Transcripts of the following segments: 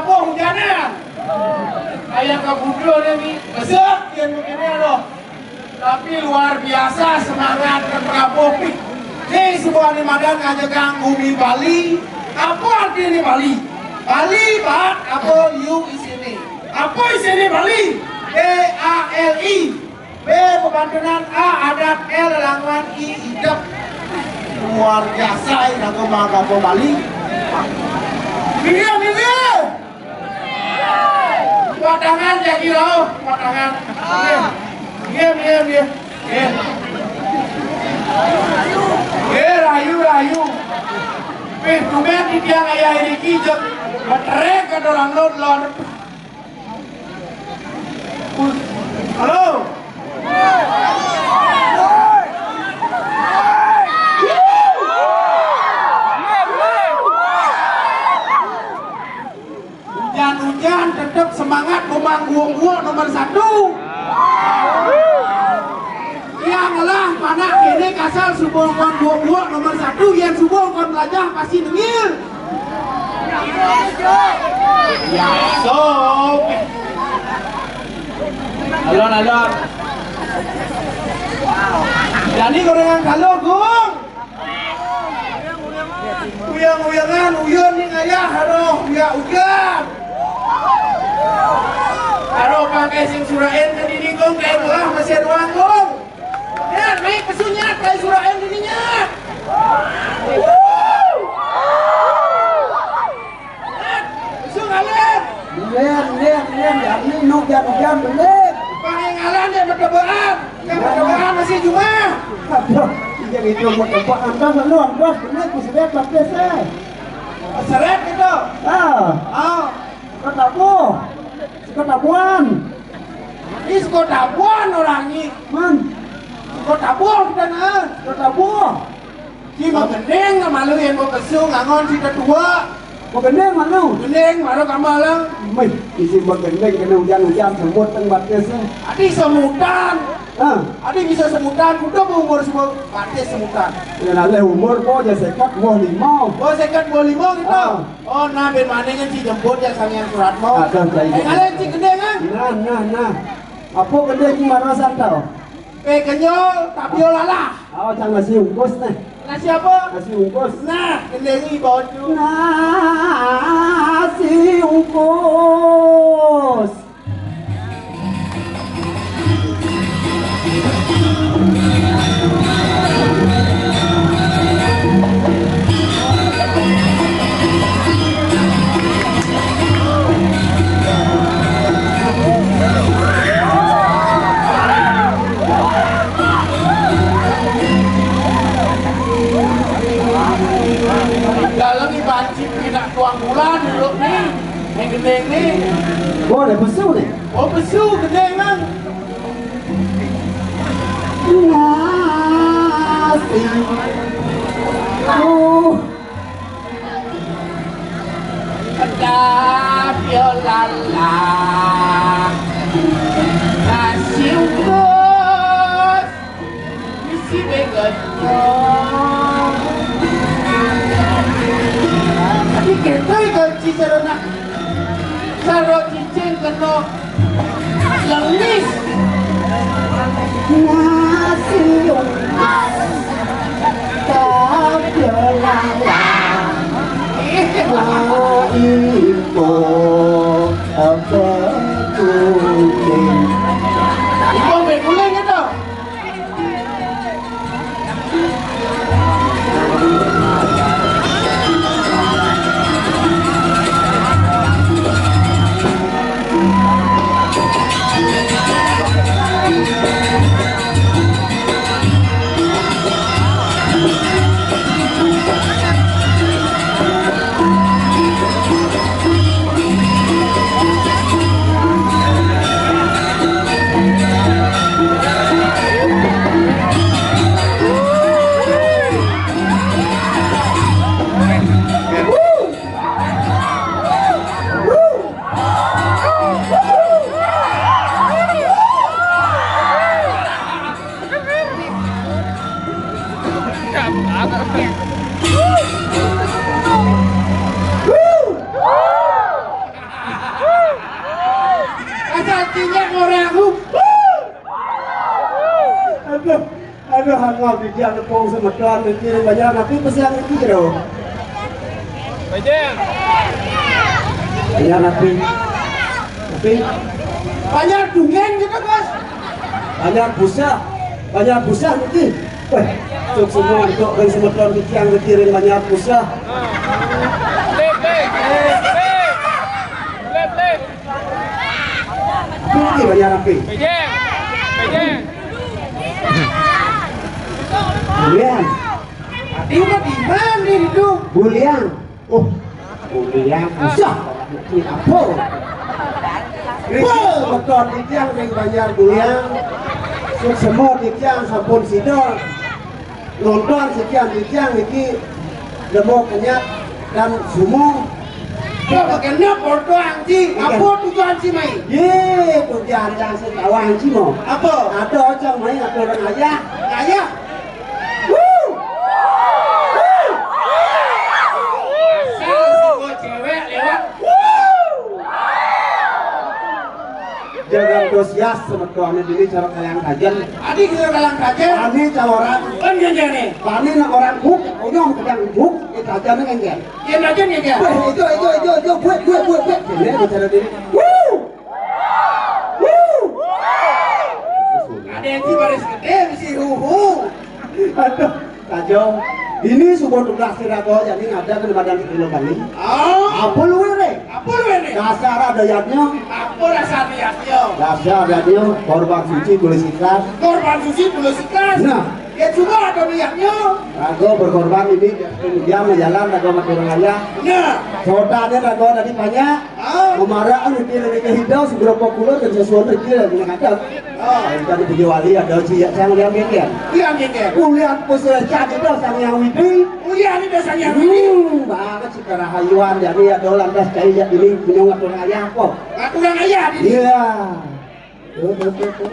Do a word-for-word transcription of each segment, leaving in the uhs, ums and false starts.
Oh, hujanan. Aya kabudul nih, Mi. Besek, yén begini, aduh. Tapi luar biasa semangat dan praboh, Mi. Nih, sebuah nih madan ngajegang bumi Bali. Apa arti ini Bali? Bali, Pak, apa you isini? Apa isini Bali? B A L I. B, bebantenan, A, adat, L, lelawan, I, idep. Luar biasa, ini aku mah kampung Bali. Iya, iya. Patangan, ya, kira, patangan. Iya, iya, iya. Iya. Iya, rayu, rayu. Pih, tumben di tiang ayah ini kijek. Betrek kata orang lot, lor. Halo. Hujan-hujan tetep semangat, Gumang Guwok-Guwok nomor satu. Yang lah, mana kene kasal, subuh kon Guwok-Guwok nomor satu, yang subuh kon belajar pasti dengil. Ya, sok. Alon, alon. Jadi gorengan kalau, Gung. Uyang-uyangan, uyun ning ayah, aduh, ya ujan. Aduh, pakai sing surain ke dini, Gung, kayak belah masih ruang, Gung. Ya, naik pesunya, kayak surain dininya. Wuh. Sun, alim. Alim, alim, alim. Jani nu jam-jam bener. Pangingalan deh, bertebaan. Yang bertebaan masih jumah. Aduh, iya gitu, mau tempat antas, lu antas, bener, ku seret, baptis, eh. Seret gitu. Ah. Oh. Ketabuh. Ketabuhan. Ini sekota buan orangnya. Man. Sekota buah kita, nah. Sekota buah. Si Magending malu yang mau besung, angon si ketua. Magending malu. Gending, malu kamalang. Mih, isi Magending kena hujan-hujan, semut teng batis, eh. Adi semutan. Ah. Adi bisa semutan, udah umur semua batis semutan. Ya, nalih umur, po, aja sekat, buah lima. Oh, sekat buah lima gitu. Ah. Oh, nah, ben mana kan si jemput ya sang yang surat mau. Ada, saya. Eh, kalian si Gending, ah? Nah, nah, nah. Apa Gending di mana santau? Pe kenyol, tapi olalah. Oh, cang nasi ungkus nih. Nasi apa? Nasi ungkus. Nah, kendali baju. Nasi ungkus. Dalam ni banci pindah tuang bulan dulu ni. Yang gending ni. Oh, ada pesu ni. Oh, pesu gending kan. Nasi. Oh. Pedah biolala. Nasi ungkus. Isi begetong. Tapi kita gaji sarana. Saro cicing kena lengis. Nasi ungkus. Tapi lala. Mau ipo. Apa kucing? Ipo, ambil guling itu. Minyak orang. Aduh, aduh, angap di tiang tepung semeton, di tiang banyak napi pesiang itu, Jero? Banyak napi? Napi? Banyak dungen gitu, Bos. Banyak busa. Banyak busa niki. Weh, cuk semua untuk ring semeton di tiang niki ring banyak busa. Lip, lip. Lip, lip. Api lagi banyak api. Pejeng. Pejeng. Bulian. Api mah di mana itu? Bulian. Oh, bulian. Usah. Ini apa? Apa? Betul, titiang ning Banjar Bulian. Semua titiang sampun sida. Nonton sekian titiang niki nemu kenyat dan sumo. Kok kenyat foto anci? Iya. Apa tujuan si mai? Ye, tujuan yang saya tahu anci mau. Apa? Ada orang mai, ada orang ayah. Ayah. Wuh. Wuh. Asal semua cewek lewat. Wuh. Jangan antusias semeton dini cara kalang kajen. Adi kita kalang kajen. Adi cara orang. Kan gini nih. Bani nak orang buk, onyong pedang buk, kita aja nih kan. Dia aja nih kan. Weh, itu, itu, itu, itu, buat, buat, buat, buat. Ini bicara dini. Wuh. Wuh. Ada yang baris gede, mesti huhu. Aduh, Rajo. Ini subuh tugas si Rago, jadi ada ke badan sepuluh kali. Oh. Apa lu ini? Apa lu ini? Dasar ada yadnya. Apa dasar niatnya? Dasar ada dia, korban suci tulis ikhlas. Korban suci tulis ikhlas. Nah. Ya juga ada niatnya. Rago berkorban ini, kemudian jalan Rago matur ayah. Nah. Sodanya Rago tadi banyak. Ah. Memaraan mungkin lebih ke hidau, seberapa pulau dan sesuatu dia yang ada. Ah. Yang tadi pergi wali ada si ya, saya lihat mikir. Iya, mikir. Kuliah pesel jadi dah sang yang widi. Kuliah ini dah sang yang widi. Hmm, banget si kerahayuan, jadi ada lantas kayak ini punya ngatur ayah kok. Ngatur ayah di. Iya. Tuh, tuh, tuh, tuh.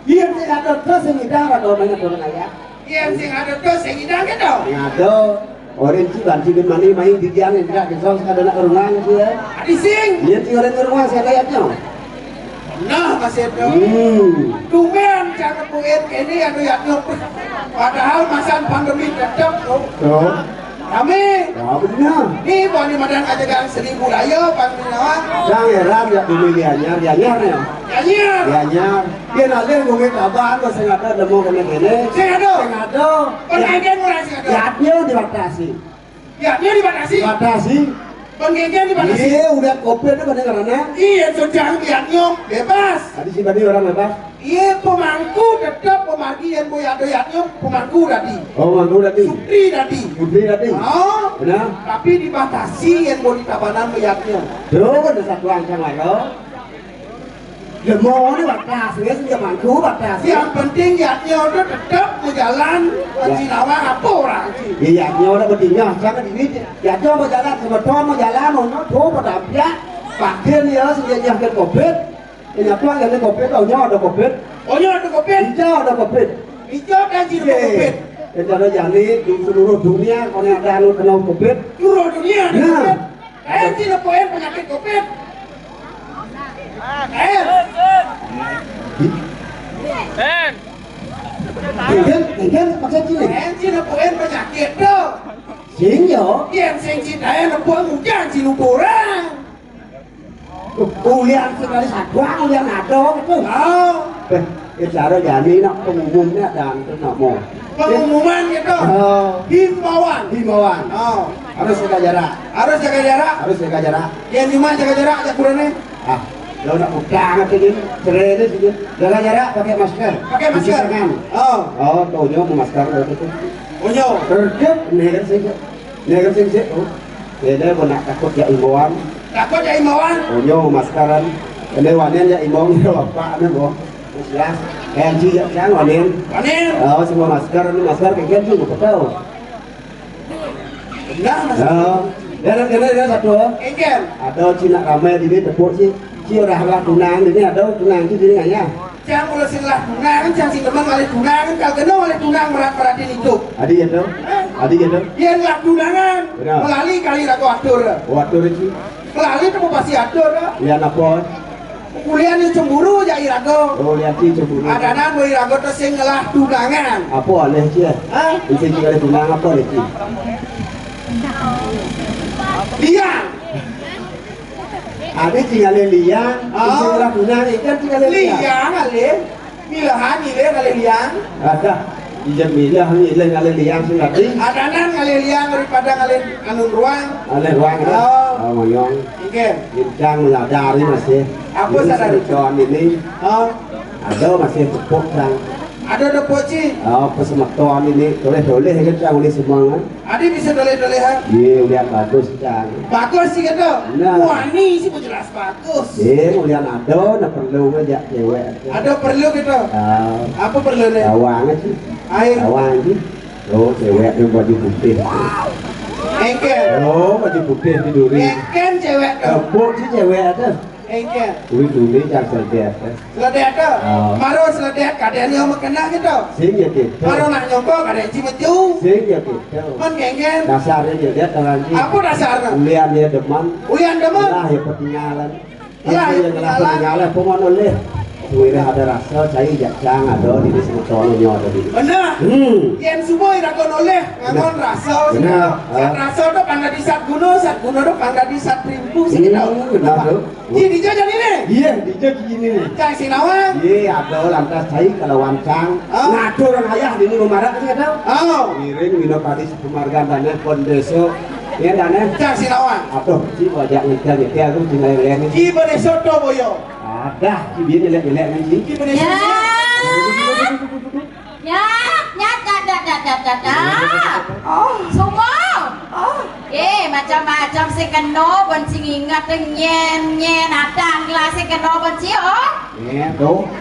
Iya, sing ada terus sing ngidang, ada main ada orang kaya. Iya, sing ada terus sing ngidang gitu. Sing ada. Orang ci banci bin mani main di tiang yang tidak kesal sekadar nak rumah gitu ya. Adi sing. Iya, sing orang rumah saya kayaknya. Nah, Mas Edo. Hmm. Tumben jangan buin ini anu ya nyop. Padahal masan pandemi tetap tuh. Tuh. Kami. Ya, benar. Ni bani madan ajagan seribu raya, bani nawa. Jangan heran ya, bumi lianyar, lianyar ya. Lianyar. Lianyar. Dia nalih bumi taban, kok sing ada nemu kena kene. Sing ada. Sing ada. Pengajian orang sing ada. Yatnya dibatasi. Yatnya dibatasi. Batasi. Pengajian dibatasi. Iya, udah covid itu pada karena. Iya, sedang yatnya bebas. Tadi si bani orang bebas. Iya, pemangku tetap pemargi yang boya doyatnya pemangku tadi. Oh, pemangku tadi. Sutri tadi. Sutri tadi. Oh. Benar. Tapi dibatasi yang mau ditabanan melihatnya. Terus ada satu angkang ayo. Ya mau ni batas, ya sudah pemangku batas. Yang penting yatnya itu tetap berjalan. Ya. Cinawa apa orang sih? Iya, yatnya udah bertingkah. Jangan ini yatnya berjalan, sebetul berjalan, ono tuh pada pihak. Pakai dia sudah jahit covid. Ini apa yang ada covid? Oh, nyawa ada covid. Oh, nyawa ada covid. Hijau ada covid. Hijau dan cina covid. Kita ada jani di seluruh dunia, kalau ada anu kena covid. Seluruh dunia ada covid. Nah. Eh, cina poin penyakit covid. Eh. Pen. Enten, enten, maksud cina. Eh, cina poin penyakit tu. Sing yo. Yang sing cina yang buang hujan si luburan. Ulian sekali saduang, ulian ada gitu. Oh. Eh, bicara jani nak pengumumnya dan itu nak mau. Pengumuman gitu. Oh. Himbauan. Himbauan. Oh. Harus jaga jarak. Harus jaga jarak. Harus jaga jarak. Yang cuma jaga jarak aja kurangnya. Ah, lo nak utang apa ni? Cerai ni sini. Jaga jarak, pakai masker. Pakai masker. Cuci tangan. Oh. Oh, taunya mau masker lo tu. Unyo. Terkep, ni kan sih. Ni kan sih, sih. Oh. Ini mau nak takut ya imbauan. Takut ya imbauan? Unyo maskeran. Ini wanian ya imbauan ya bapak ni, bo. Jelas. Kan sih ya, kan wanian. Wanian. Oh, semua masker, ini masker kayak gitu, betul. Benar, Mas. Oh. Dan ini, ini satu. Engkel. Ada Cina ramai di sini, tepuk sih. Ci orang lah tunang, ini ada tunang ci dini ngayah. Cang mula sing lah tunang, cang sing demen ngalih tunang, kalau kena ngalih tunang merat-meratin itu. Adi gitu? Adi gitu? Yang lah tunangan, benar. Melali kali ragu atur. Oh, atur ci. Melali tu pasti atur. Ya, napa? Ulian cemburu jak iraga. Oh, liati cemburu. Adanan iraga to sing ngelah tunangan. Apa alih cia? Hah? Isi cia ngelah tunangan apa alih cia? Liang. Ada cia ngelah liang, ah, isi ngelah tunangan ikan cia ngelah liang. Liang alih. Milahan alih ngelah liang. Ada. Ija milah ni alih ngelah liang sing tadi. Adanan ngelah liang daripada ngelah anu ruang. Alih ruang. Oh. Oh, moyong. Inggih. Bintang meladari masih. Apa sadar? Ini. Oh. Ada masih tepuk sang. Ada tepuk ci. Oh, pesemeton ini. Toleh-toleh kan sang oleh semua kan. Ada bisa toleh-toleh ha? Iya, ulian bagus sang. Bagus ci kata. Nah. Wani ci jelas bagus. Iya, ulian ada, nak perlu aja cewek. Ada perlu kita. Ah. Apa perlu ni? Gawang ci. Air. Gawang ci. Oh, cewek tu baju putih. Engken. Oh, baju putih di duri. Engken cewek tu. Tepuk ci cewek tu. Engken. Ui, duri jang seledek tu. Seledek tu. Oh. Maro seledek kadang yang makena kita. Sing ya kita. Maro nak nyongko kadang ci meju. Sing ya kita. Man engken. Dasar dia dia tangan ci. Apa dasar? Ulian dia demen. Ulian demen. Lah ya pertinggalan. Lah, itu yang ngelah peninggalan, pengono leh. Suwira ada rasa, cai jak cang ada di sini, sono nyo ada di. Benar. Hmm. Yen subo ira kono leh, ngangon rasa. Benar. Sat rasa tu pang dadi sat guna, sat guna tu pang dadi sat rimpu, sini tau. Hmm, benar tu. Ji, dija jadi ni. Iya, dija gini ni. Cang Sinawang. Iya, ada lantas cai kalau wancang. Ah. Ngatur orang ayah di ni memarak ni ada. Oh. Ngiring minum padi sepemargan tanah pon desa. Ya, dah, Neh. Cang Sinawang. Aduh, ci bajak ngejar-ngejar tu tinggal leh ni. Ci bereso to boyo. Adah, ci dia nyelek-nyelek ni, ci. Ci bereso. Ya. Ya, ya, dah, dah, dah, dah, dah, dah. Oh. Sungguh. Oh. Eh, macam-macam sing kena, pun sing ingat, nyen, nyen, ada gelas sing kena, pun ci, oh. Ya, tu.